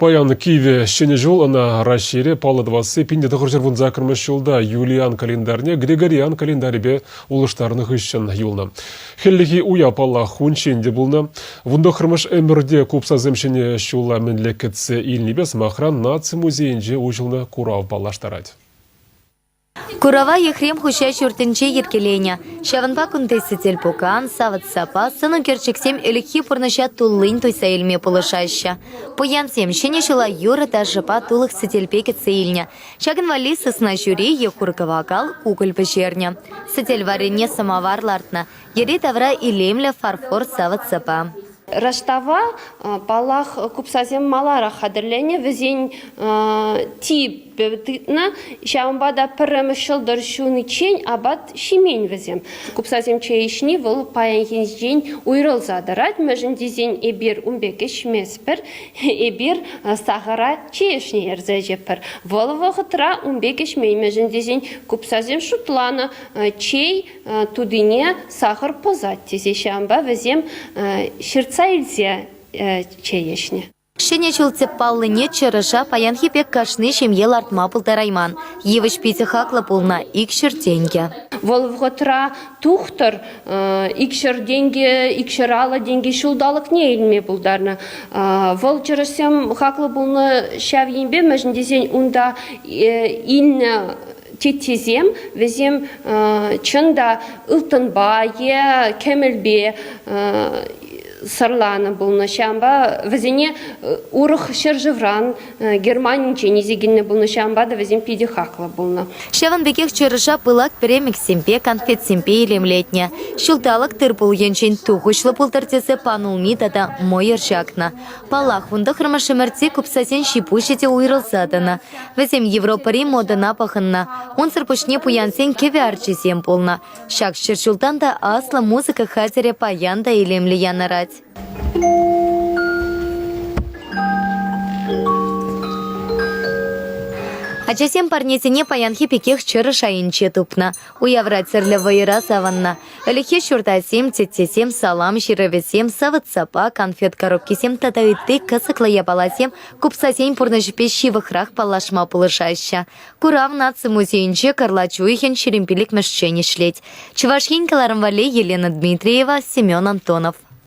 Паян кивӗ Ҫӗнӗ ҫул ӑна Раҫҫейре паллӑ тӑвасси 1918 ҫулта Юлиан календарьне Григориан календарӗпе улӑштарнӑ хыҫҫӑн юлнӑ. Хӗллехи уяв, паллах, унччен те пулнӑ. Вунтӑххӑрмӗш ӗмӗрте купсасем ҫӗнӗ ҫула мӗнле кӗтсе илнипе, сӑмахран, наци музейӗнче уҫӑлнӑ курав паллаштарать. Курава Ехрем хуҫа ҫуртӗнче йӗркеленӗ. Ҫавӑнпа кунти сӗтел-пукан, савӑт-сапа, сӑн ӳкерчӗксем ӗлӗкхи пурнӑҫа туллин туйса илме пулӑшаҫҫӗ. Пуянсем Ҫӗнӗ ҫула юрӑ-ташӑпа тулӑх сӗтелпе кӗтсе илнӗ. Ҫакӑн валли сысна ҫури е хур-кӑвакал кукӑль пӗҫернӗ. Сӗтел варрине сӑмавар лартнӑ. Йӗри-тавра илемлӗ фарфор савӑт-сапа. Раштава, паллах, купсасем маларах хатӗрленӗ, вӗсен типӗ тытнӑ, ҫавӑнпа та пӗрремӗш ҫӑлтӑр ҫуниччен апат ҫимен вӗсем. Купсасем чей ӗҫни вӑл паянхинчен уйрӑлса тӑрать, мӗншӗн тесен эпир ун пек ӗҫместпӗр, эпир сахӑра чей ӑшне ярса ӗҫетпӗр. Вӑл вӑхӑтра ун пек ӗҫмен, мӗншӗн тесен купсасем шутланӑ чей тутине сахӑр пӑсать тесе ҫавӑнпа вӗсем ҫыртса илсе чей ӗҫнӗ. Ҫӗнӗ ҫул тӗп паллине чӑрӑша паянхи пек кашни ҫемье лартма пултарайман. Йывӑҫ питӗ хаклӑ пулнӑ – 200 тенкӗ. Вӑл вӑхӑтра тухтӑр 200 тенкӗ, 250 тенкӗ ҫулталӑкне илме пултарнӑ. Вӑл чӑрӑшсем хаклӑ пулнӑ ҫав енпе, мӗншӗн тесен унта илнӗ теттесем вӗсем чӑн та ылтӑнпа е кӗмӗлпе сӑрланӑ пулнӑ. Ҫавӑнпа вӗсене урӑх ҫӗршывран, Германинчен илсе килнӗ пулнӑ. Ҫавӑнпа та вӗсем питӗ хаклӑ пулнӑ. Ҫавӑн пекех чӑрӑша пылак пӗремӗксемпе, канфетсемпе илемлетнӗ. Ҫулталӑк тыр-пул енчен тухӑҫлӑ пултӑр тесе панулми тата мӑйӑр ҫакнӑ. Паллах, вунтӑххӑрмӗш ӗмӗрте купсасен ҫи-пуҫӗ те уйрӑлса тӑнӑ. Вӗсем Европӑри модӑна пӑхӑннӑ. Унсӑр пуҫне пуянсен кӗвӗ арчисем пулнӑ. Ҫак ҫӗршывтан та аслӑ музыка хатӗрӗ паян та илемлӗ янӑрать. Ачасем парнесене паянхи пекех чӑрӑш айӗнче тупнӑ. Уявра тӗрлӗ вӑйӑра савӑннӑ. Ӗлӗкхи ҫуртасем, теттесем, салам ҫырӑвӗсем, савӑт-сапа, конфет коробкисем тата ытти кӑсӑклӑ япаласем купсасен пурнӑҫӗпе ҫывӑхрах паллашма пулӑшаҫҫӗ. Курав наци музейӗнче кӑрлач уйӑхӗн 25-мӗшчен ӗҫлет. Чӑваш Ен кӑларӑм валли Елена Дмитриева, Семен Антонов.